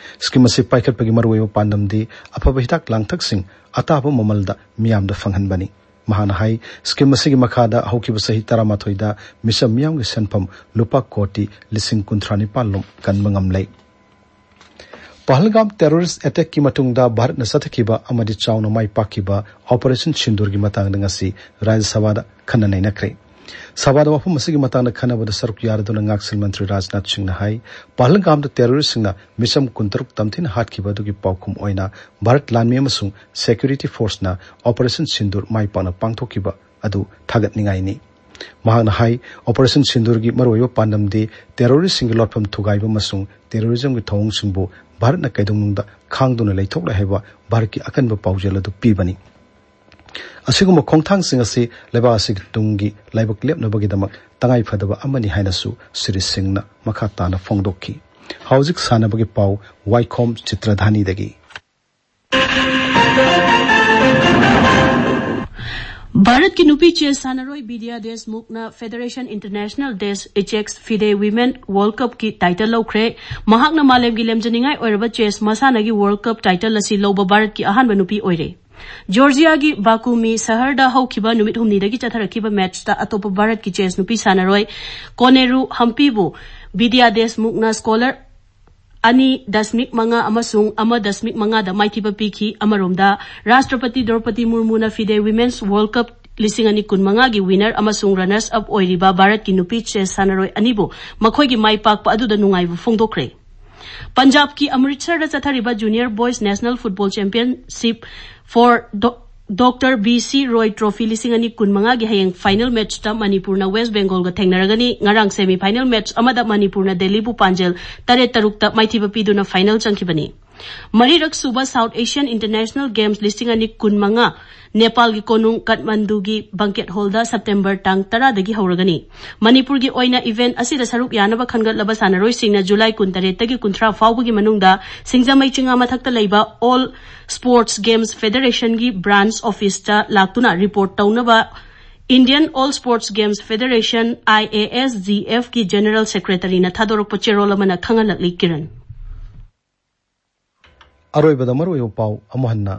ꯁ꯭ꯀꯤꯝ ꯑꯁꯤ ꯄꯥꯏꯈꯠꯄꯒꯤ ꯃꯔꯨꯑꯣꯏꯕ ꯄꯥꯟꯗꯝꯗꯤ ꯑꯐꯕ ꯍꯤꯗꯥꯛ ꯂꯥꯡꯊꯛꯁꯤꯡ ꯑꯇꯥꯕ ꯃꯃꯜꯗ ꯃꯤꯌꯥꯝꯗ ꯐꯪꯍꯟꯕꯅꯤ꯫ ꯃꯍꯥꯛꯅ ꯍꯥꯏ, ꯁ꯭ꯀꯤꯝ ꯑꯁꯤꯒꯤ ꯃꯈꯥꯗ ꯍꯧꯈꯤꯕ ꯆꯍꯤ ꯇꯔꯥꯃꯥꯊꯣꯏꯗ ꯃꯤꯆꯝ ꯃꯤꯌꯥꯝꯒꯤ ꯁꯦꯟꯐꯝ ꯂꯨꯄꯥ ꯀꯣꯇꯤ ꯂꯤꯁꯤꯡ ꯀꯨꯟꯊ꯭ꯔꯥ ꯅꯤꯄꯥꯜ ꯂꯣꯝ ꯀꯟꯕ ꯉꯝꯂꯦ꯫ ꯄꯍꯜꯒꯥꯝ ꯇꯦꯔꯣꯔꯤꯁ ꯑꯦꯇꯦꯛꯀꯤ ꯃꯇꯨꯡꯗ ꯚꯥꯔꯠꯅ ꯆꯠꯊꯈꯤꯕ ꯑꯃꯗꯤ ꯆꯥꯎꯅ ꯃꯥꯏ ꯄꯥꯛꯈꯤꯕ ꯑꯣꯄꯔꯦꯁꯟ ꯁꯤꯟꯗꯨꯔꯒꯤ ꯃꯇꯥꯡꯗ ꯉꯁꯤ ꯔꯥꯖ꯭ꯌ ꯁꯚꯥꯗ ꯈꯟꯅ ꯅꯩꯅꯈ꯭ꯔꯦ꯫ ꯁꯚꯥꯗ ꯋꯥꯐꯝ ꯑꯁꯤꯒꯤ ꯃꯇꯥꯡꯗ ꯈꯟꯅꯕꯗ ꯁꯔꯨꯛ ꯌꯥꯔꯗꯨꯅ ꯉꯥꯛꯁꯦꯜ ꯃꯟꯇ꯭ꯔꯤ ꯔꯥꯖꯅꯥꯊ ꯁꯤꯡꯅ ꯍꯥꯏ, ꯄꯍꯜꯒꯥꯝꯗ ꯇꯦꯔꯣꯔꯤꯁꯁꯤꯡꯅ ꯃꯤꯆꯝ ꯀꯨꯟꯇꯔꯨꯛ ꯇꯝꯊꯤꯅ ꯍꯥꯠꯈꯤꯕ ꯑꯗꯨꯒꯤ ꯄꯥꯎꯈꯨꯝ ꯑꯣꯏꯅ ꯚꯥꯔꯠ ꯂꯥꯟꯃꯤ ꯑꯃꯁꯨꯡ ꯁꯦꯀ꯭ꯌꯨꯔꯤꯇꯤ ꯐꯣꯔꯁꯅ ꯑꯣꯄꯔꯦꯁꯟ ꯁꯤꯟꯗꯨꯔ ꯃꯥꯏ ꯄꯥꯛꯅ ꯄꯥꯡꯊꯣꯛꯈꯤꯕ ꯑꯗꯨ ꯊꯥꯒꯠꯅꯤꯡꯉꯥꯏꯅꯤ꯫ ꯃꯍꯥꯛꯅ ꯍꯥꯏ, ꯑꯣꯄꯔꯦꯁꯟ ꯁꯤꯟꯗꯨꯔꯒꯤ ꯃꯔꯨꯑꯣꯏꯕ ꯄꯥꯟꯗꯝꯗꯤ ꯇꯦꯔꯣꯔꯤꯁꯁꯤꯡꯒꯤ ꯂꯣꯠꯐꯝ ꯊꯨꯒꯥꯏꯕ ꯑꯃꯁꯨꯡ ꯇꯦꯔꯣꯔꯤꯖꯝꯒꯤ ꯊꯧꯑꯣꯡꯁꯤꯡꯕꯨ ꯚꯥꯔꯠꯅ ꯀꯩꯗꯧꯅꯨꯡꯗ ꯈꯥꯡꯗꯨꯅ ꯂꯩꯊꯣꯛꯂꯣꯏ ꯍꯥꯏꯕ ꯚꯥꯔꯠꯀꯤ ꯑꯀꯟꯕ ꯄꯥꯎꯖꯦꯜ ꯑꯗꯨ ꯄꯤꯕꯅꯤ꯫ ꯑꯁꯤꯒꯨꯝꯕ ꯈꯣꯡꯊꯥꯡꯁꯤꯡ ꯑꯁꯤ ꯂꯩꯕꯥꯛ ꯑꯁꯤꯒꯤ ꯇꯨꯡꯒꯤ ꯂꯥꯏꯕꯛ ꯂꯦꯞꯅꯕꯒꯤꯗꯃꯛ ꯇꯉꯥꯏ ꯐꯗꯕ ꯑꯃꯅꯤ ꯍꯥꯏꯅꯁꯨ ꯁ꯭ꯔꯤ ꯁꯤꯡꯅ ꯃꯈꯥ ꯇꯥꯅ ꯐꯣꯡꯗꯣꯛꯈꯤ꯫ ꯍꯧꯖꯤꯛ ꯁꯥꯟꯅꯕꯒꯤ ꯄꯥꯎ, ꯋꯥꯏꯈꯣꯝ ꯆꯤꯇ꯭ꯔꯙꯥꯅꯤꯗꯒꯤ꯫ ꯚꯥꯔꯠꯀꯤ ꯅꯨꯄꯤ ꯆꯦꯁ ꯁꯥꯟꯅꯔꯣꯏ ꯕꯤꯗ꯭ꯌꯥ ꯗꯦꯁꯃꯨꯈꯅ Federation Internationale des Echecs FIDE women world ꯀꯞꯀꯤ ꯇꯥꯏꯇꯜ ꯂꯧꯈ꯭ꯔꯦ꯫ ꯃꯍꯥꯛꯅ ꯃꯥꯂꯦꯝꯒꯤ ꯂꯦꯝꯖꯅꯤꯡꯉꯥꯏ ꯑꯣꯏꯔꯕ ꯆꯦꯁ ꯃꯁꯥꯟꯅꯒꯤ ꯋꯥꯔꯜꯗ ꯀꯞ ꯇꯥꯏꯇꯜ ꯑꯁꯤ ꯂꯧꯕ ꯚꯥꯔꯠꯀꯤ ꯑꯍꯥꯟꯕ ꯅꯨꯄꯤ ꯑꯣꯏꯔꯦ꯫ ꯖꯣꯔꯖꯤꯌꯥꯒꯤ ꯕꯥꯀꯨꯃꯤ ꯁꯍꯔꯗ ꯍꯧꯈꯤꯕ ꯅꯨꯃꯤꯠ ꯍꯨꯝꯅꯤꯗꯒꯤ ꯆꯠꯊꯔꯛꯈꯤꯕ ꯃꯦꯠꯆꯇ ꯑꯇꯣꯞꯄ ꯚꯥꯔꯠꯀꯤ ꯆꯦꯁ ꯅꯨꯄꯤ ꯁꯥꯟꯅꯔꯣꯏ ꯀꯣꯅꯦꯔꯨ ꯍꯝꯄꯤꯕꯨ ꯕꯤꯗ꯭ꯌꯥ ꯗꯦꯁꯃꯨꯈꯅ ꯁ꯭ꯀꯣꯔ ꯑꯅꯤ ꯗꯁꯃꯤꯛ ꯃꯉꯥ ꯑꯃꯁꯨꯡ ꯑꯃ ꯗꯁꯃꯤꯛ ꯃꯉꯥꯗ ꯃꯥꯏꯊꯤꯕ ꯄꯤꯈꯤ꯫ ꯑꯃꯔꯣꯝꯗ, ꯔꯥꯁꯇ꯭ꯔꯄꯇꯤ ꯗ꯭ꯔꯧꯄꯗꯤ ꯃꯨꯔꯃꯨꯅ ꯐꯤꯗꯦ ꯋꯤꯃꯦꯟꯁ ꯋꯥꯔꯜꯗ ꯀꯞ ꯂꯤꯁꯤꯡ ꯑꯅꯤ ꯀꯨꯟꯃꯉꯥꯒꯤ ꯋꯤꯅꯔ ꯑꯃꯁꯨꯡ ꯔꯅꯔꯁ ꯑꯞ ꯑꯣꯏꯔꯤꯕ ꯚꯥꯔꯠꯀꯤ ꯅꯨꯄꯤ ꯆꯦꯁ ꯁꯥꯟꯅꯔꯣꯏ ꯑꯅꯤꯕꯨ ꯃꯈꯣꯏꯒꯤ ꯃꯥꯏ ꯄꯥꯛꯄ ꯑꯗꯨꯗ ꯅꯨꯡꯉꯥꯏꯕ ꯐꯣꯡꯗꯣꯛꯈ꯭ꯔꯦ꯫ ꯄꯟꯖꯥꯕꯀꯤ ꯑꯃ꯭ꯔꯤꯠꯁꯔꯗ ꯆꯠꯊꯔꯤꯕ junior boys national football championship for ꯗꯣ-, doctor B C Roy trophy ꯂꯤꯁꯤꯡ ꯑꯅꯤ ꯀꯨꯟꯃꯉꯥꯒꯤ ꯍꯌꯦꯡ ꯐꯥꯏꯅꯦꯜ ꯃꯦꯠꯆꯇ ꯃꯅꯤꯄꯨꯔꯅ ꯋꯦꯁ ꯕꯦꯡꯒꯣꯜꯒ ꯊꯦꯡꯅꯔꯒꯅꯤ꯫ ꯉꯔꯥꯡ ꯁꯦꯃꯤ ꯐꯥꯏꯅꯦꯜ ꯃꯦꯠꯆ ꯑꯃꯗ ꯃꯅꯤꯄꯨꯔꯅ ꯗꯦꯜꯂꯤꯕꯨ ꯄꯥꯟꯖꯦꯜ ꯇꯔꯦꯠ ꯇꯔꯨꯛꯇ ꯃꯥꯏꯊꯤꯕ ꯄꯤꯗꯨꯅ ꯐꯥꯏꯅꯦꯜ ꯆꯪꯈꯤꯕꯅꯤ꯫ ꯃꯔꯤꯔꯛ ꯁꯨꯕ ꯁꯥꯎꯠ ꯑꯦꯁꯤꯌꯥꯟ ꯏꯟꯇꯔꯅꯦꯁꯅꯦꯜ ꯒꯦꯝꯁ ꯂꯤꯁꯤꯡ ꯑꯅꯤ ꯀꯨꯟꯃꯉꯥ ꯅꯦꯄꯥꯜꯒꯤ ꯀꯣꯅꯨꯡ ꯀꯥꯊꯃꯟꯗꯨꯒꯤ ꯕꯪꯀꯦꯠ ꯍꯣꯜꯗ ꯁꯦꯞꯇꯦꯝꯕꯔ ꯇꯥꯡ ꯇꯔꯥꯗꯒꯤ ꯍꯧꯔꯒꯅꯤ꯫ ꯃꯅꯤꯄꯨꯔꯒꯤ ꯑꯣꯏꯅ ꯏꯚꯦꯟꯠ ꯑꯁꯤꯗ ꯁꯔꯨꯛ ꯌꯥꯅꯕ ꯈꯟꯒꯠꯂꯕ ꯁꯥꯟꯅꯔꯣꯏꯁꯤꯡꯅ ꯖꯨꯂꯥꯏ ꯀꯨꯟꯇꯔꯦꯠꯇꯒꯤ ꯀꯨꯟꯊ꯭ꯔꯥ ꯐꯥꯎꯕꯒꯤ ꯃꯅꯨꯡꯗ ꯁꯤꯡꯖꯃꯩ ꯆꯤꯉꯥ ꯃꯊꯛꯇ ꯂꯩꯕ ꯑꯣꯜ ꯁ꯭ꯄꯣꯔꯠꯁ ꯒꯦꯝꯁ ꯐꯦꯗꯔꯦꯁꯟꯒꯤ ꯕ꯭ꯔꯥꯟꯆ ꯑꯣꯐꯤꯁꯇ ꯂꯥꯛꯇꯨꯅ ꯔꯤꯄꯣꯔꯠ ꯇꯧꯅꯕ Indian All Sports Games Federation, I A S G F, ꯀꯤ ꯖꯦꯅꯔꯦꯜ ꯁꯦꯀ꯭ꯔꯦꯇꯔꯤꯅ ꯊꯥꯗꯣꯔꯛꯄ ꯆꯦꯔꯣꯜ ꯑꯃꯅ ꯈꯪꯍꯜꯂꯛꯂꯤ꯫ ꯀꯤꯔꯟ꯫ ꯑꯔꯣꯏꯕꯗ ꯃꯔꯨꯑꯣꯏꯕ ꯄꯥꯎ ꯑꯃꯨꯛ ꯍꯟꯅ꯫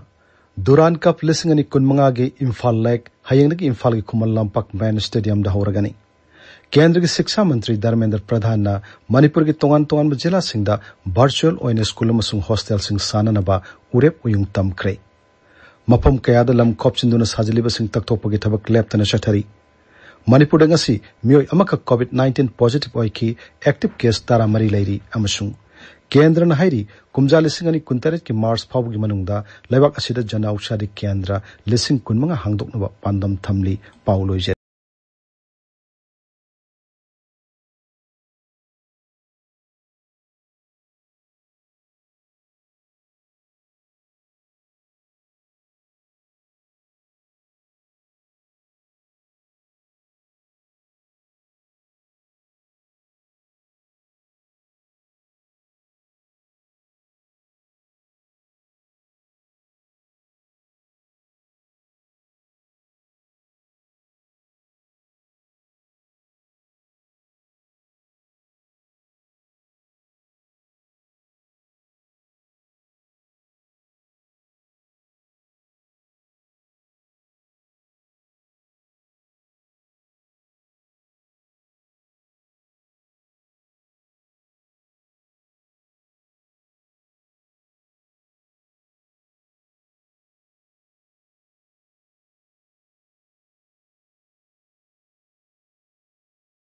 ꯗꯨꯔꯥꯟ ꯀꯞ ꯂꯤꯁꯤꯡ ꯑꯅꯤ ꯀꯨꯟꯃꯉꯥꯒꯤ ꯏꯝꯐꯥꯜ ꯂꯦꯛ ꯍꯌꯦꯡꯗꯒꯤ ꯏꯝꯐꯥꯜꯒꯤ ꯈꯨꯃꯟ ꯂꯝꯄꯥꯛ ꯃꯦꯟ ꯁ꯭ꯇꯦꯗꯤꯌꯝꯗ ꯍꯧꯔꯒꯅꯤ꯫ ꯀꯦꯟꯗ꯭ꯔꯒꯤ ꯁꯤꯛꯁꯥ ꯃꯟꯇ꯭ꯔꯤ ꯙꯔꯃꯦꯟꯗ꯭ꯔ ꯄ꯭ꯔꯙꯥꯟꯅ ꯃꯅꯤꯄꯨꯔꯒꯤ ꯇꯣꯉꯥꯟ ꯇꯣꯉꯥꯟꯕ ꯖꯤꯂꯥꯁꯤꯡꯗ ꯚꯔꯆꯨꯋꯦꯜ ꯑꯣꯏꯅ ꯁ꯭ꯀꯨꯜ ꯑꯃꯁꯨꯡ ꯍꯣꯁꯇꯦꯜꯁꯤꯡ ꯁꯥꯅꯅꯕ ꯎꯔꯦꯞ ꯎꯌꯨꯡ ꯇꯝꯈ꯭ꯔꯦ꯫ ꯃꯐꯝ ꯀꯌꯥꯗ ꯂꯝ ꯈꯣꯞꯆꯤꯟꯗꯨꯅ ꯁꯥꯖꯤꯜꯂꯤꯕꯁꯤꯡ ꯇꯛꯊꯣꯛꯄꯒꯤ ꯊꯕꯛ ꯂꯦꯞꯇꯅ ꯆꯠꯊꯔꯤ꯫ ꯃꯅꯤꯄꯨꯔꯗ ꯉꯁꯤ ꯃꯤꯑꯣꯏ ꯑꯃꯈꯛ ꯀꯣꯚꯤꯗ ꯅꯥꯏꯟꯇꯤꯟ ꯄꯣꯖꯤꯇꯤꯚ ꯑꯣꯏꯈꯤ꯫ ꯑꯦꯛꯇꯤꯚ ꯀꯦꯁ ꯇꯔꯥꯃꯔꯤ ꯂꯩꯔꯤ ꯑꯃꯁꯨꯡ ꯀꯦꯟꯗ꯭ꯔꯅ ꯍꯥꯏꯔꯤ, ꯀꯨꯝꯖꯥ ꯂꯤꯁꯤꯡ ꯑꯅꯤ ꯀꯨꯟꯇꯔꯦꯠꯀꯤ ꯃꯥꯔꯆ ꯐꯥꯎꯕꯒꯤ ꯃꯅꯨꯡꯗ ꯂꯩꯕꯥꯛ ꯑꯁꯤꯗ ꯖꯟ ꯑꯧꯁꯥꯗꯤ ꯀꯦꯟꯗ꯭ꯔ ꯂꯤꯁꯤꯡ ꯀꯨꯟꯃꯉꯥ ꯍꯥꯡꯗꯣꯛꯅꯕ ꯄꯥꯟꯗꯝ ꯊꯝꯂꯤ꯫ ꯄꯥꯎ ꯂꯣꯏꯖꯔꯦ꯫